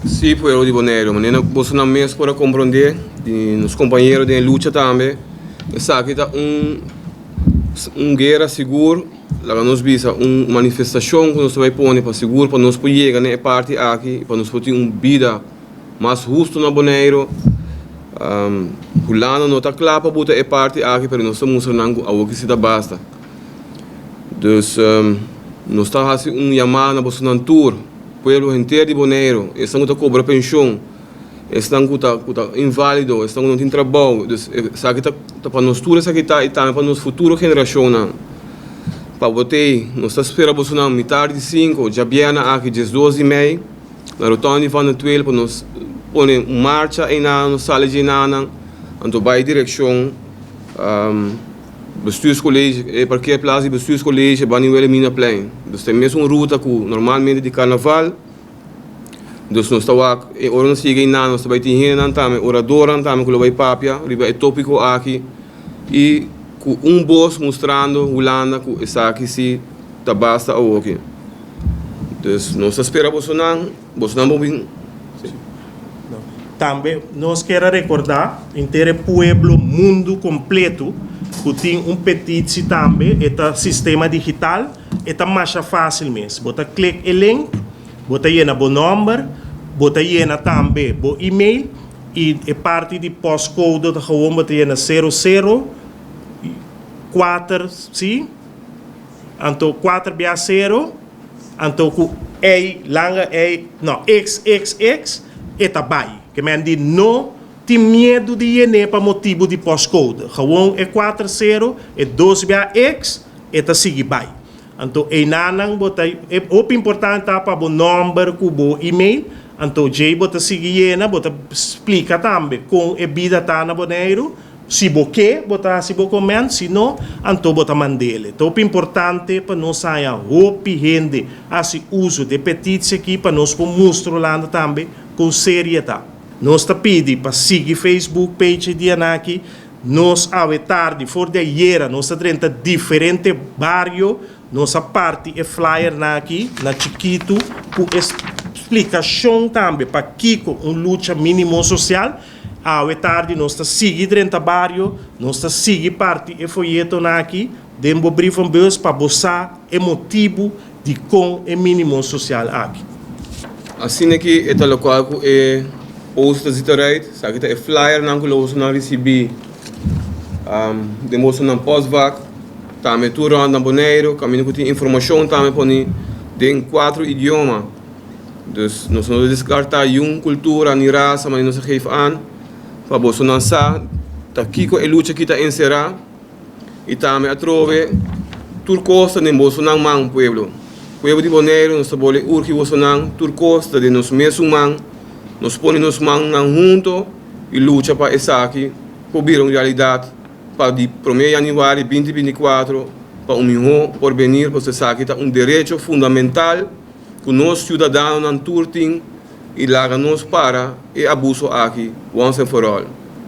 Sí, pueblo di Boneiru, manera bosonan mes por a komprondé di nos kompañero den e lucha tambe, esaki ta un un guera sigur, laga nos bisa un manifestashon ku nos ta bai pone pa sigur pa nos por yega na e parti aki i pa nos por tin un bida mas hustu na Boneiru. Hulanda no ta kla pa buta e parti aki pero nos ta mustra nan ku awoki si ta basta. Dus nos ta hasi un yamada na bosonan tur, pueblo henter di Boneiru, esnan ku ta kobra penshon, esnan ku ta ku ta invalido, esnan ku no tin trabou. Dus esaki ta ta pa nos tur esaki ta i tambe pa nos futuro generashonnan. Pa bo t'ei, nos ta spera bosonan mitar di sinku, djabièrnè aki 12 di mei, na rotonda di Van der Tweel pa nos pone un marcha einan, nos sali dje einanan, anto bai direkshon. Bestuurscollege, e parkeerplaats di Bestuurscollege bani Wilhelminaplein. Dus ta e mesun ruta ku normalmente di karnaval. Dus nos ta wak e ora nos yega einan nos ta bai tin hendenan tambe, oradornan tambe ku lo bai papia riba e topiko aki i ku un bos mustrando Hulanda ku esaki si ta basta awoki. Dus nos ta spera bosonan, bosonan por bin. Tambe nos kier a rekordá henter e pueblo mundu kompletu ku tin un petitsi tambe, e ta sistema digital, e ta masha fásil mes. Bo ta klik e link, bo ta yena bo nòmber, bo ta yena tambe bo email i e parti di postkode ta gewoon bo ta yena sero sero kuater, si? Anto kuater bia sero. Anto ku ei langa ei no x x x e ta bai. Ke men di no tin miedu di yen'é pa motibu di postcode. Gewoon e kuater sero, e dos bia x, e ta sigui bai. Anto einanan bo ta e hopi importante ta pa bo nòmber ku bo email. Anto djei bo ta sigui yena, bo ta splika tambe kon e bida ta na Boneiru. Si bo ke, bo ta hasi bo comment, si no, anto bo ta mand'ele. Ta hopi importante pa nos haña hopi hende hasi uso di e petitsie aki pa nos por mustra Hulanda tambe kon serie ta. Nos ta pidi pa sigui Facebook page e dianan aki. Nos awe tardi, for di ayera, nos ta drenta diferente bario, nos a parti e flyernan aki na chikitu ku e splikashon tambe pakiko un lucha minimo sosial. Awe tardi nos ta sigui drenta bario, nos ta sigui parti e foyetonan aki den bo brievenbus pa bo sa e motibu dikon e minimo sosial aki. Asina ki e ta lokual ku e post ta zita rait, esaki ta e flyernan ku lo bosonan risibí den bosonan postvak, tambe tur rònt na Boneiru, kaminda ku tin informashon tambe poni den kuatro idioma. Dus nos no ta deskartá yun kultura ni rasa, ma nos a geef aan pa bosonan sa ta kiko e lucha aki ta enserá i tambe atrobe tur kos ta den bosonan man, pueblo. Pueblo di Boneiru, nos ta bole urgi bosonan, tur kos ta den nos mesun man, nos pone nos mannan hunto i lucha pa esaki por bira un realidat pa di promé yanüari 2024 pa un mihó porbenir, pasobra esaki ta un derecho fundamental. Ku nos siudadanonan tur tin i laga nos para e abuso aki once and for all.